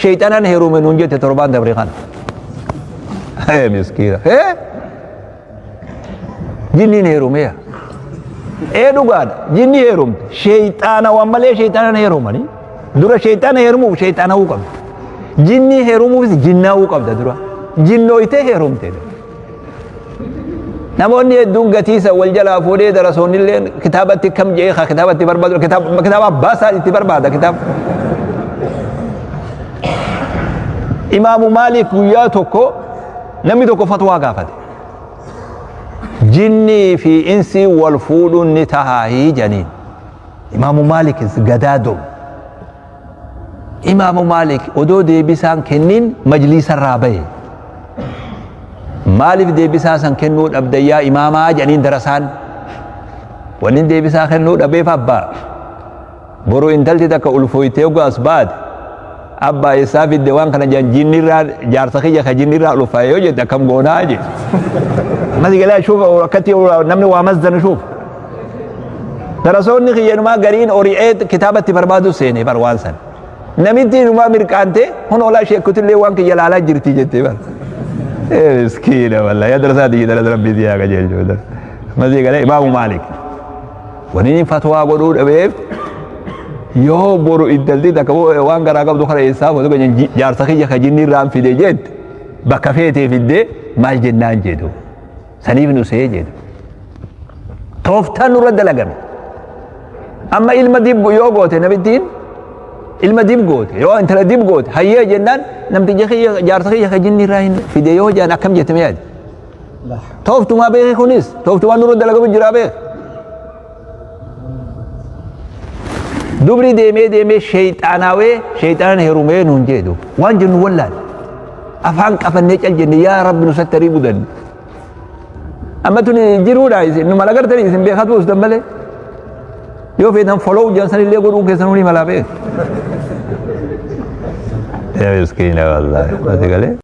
Sheeyxanan heerume nuun jette torbaan dabre kana. Hee miskiina. Hee jinniin heerumeya. Ee dhugaadha jinni heerumte sheeyxaana waan malee sheeyxaanan heerumanii dura sheeyxaana heerumuuf sheeyxaana'uu qabda. Jinni heerumuufis jinnaa'uu qabda dura. Jinnooytee heerumte. Namoonni hedduun gatii san wal jalaa fuudhee darasoonni illee kitaabatti kam je'ee kaa kitaabatti barbaadu kitaaba abbaa isaa itti barbaada kitaaba. Imaamu Maalik guyyaa tokko namni tokko fatwaa gaafate. Jinnii fi insii wal fuudhuun ni tahaahii janiin. Imaamu Maalik gadaadoo. Imaamu Maalik odoo deebisaan kennin majliisarraa bahe. Maaliif deebisaa san kennuu dhabda yaa imaamaa jedhaniin darasaan. Wanni deebisaa kennuu dhabeef abbaa. Boru intalti takka ulfooytee hoggaa as baate abbaa eessaa fidde waan kana jedhan jinnirraa jaarsa kiyya ka jinnirraa ulfaa'e yoo jette akkam goonaa jedhe. Masi galaa shuuf akkatti namni waa mazdanu shuuf. Darasoonni kiyya inumaa gariin ori'ee kitaabatti barbaadu seene bar waan san. Namitti inumaa mirqaante hun olaa sheekkutillee waan kiyya laalaa jirti jettee bar. Miskiina wallahi yaa darasaa tiyya darasa rabbii si haa qajeelchu. Masii galee Imaamu Maalik. Wani inni fatwaa godhuu dhabeef yoo boru intalti takka waan garaa qabdu kana eessaa fotu jaarsa kiyya ka jinni irraan fide jette bakka feetee fiddee maal jennaan jedhu. Saniif nu see jedhu. Tooftaan nurra dalagame. Amma ilma dib yoo goote namittiin ilma dib goote yoo intala dib goote hayyee jennaan namticha kiyya jaarsa kiyya ka jinni irraa hin fide yoo jedhan akkam jette mee ati. Tooftumaa beeki kunis tooftumaa nurra dalagamu jiraa beeki. Dubri deemee deemee sheeyxaanaawee sheeyxaanan heerumee nuun jedhu waan jennu wallaale. Afaan qabannee cal jenne yaa rabbi nu sattarii gudanne. Amma tuni jiruudha isin nu mala gartanii isin beekatu ustan malee. Yoo feetan follow jedhan sanillee godhuun keessanuu ni malaa beek. Yaa miskiina wallaahi. Mati galee.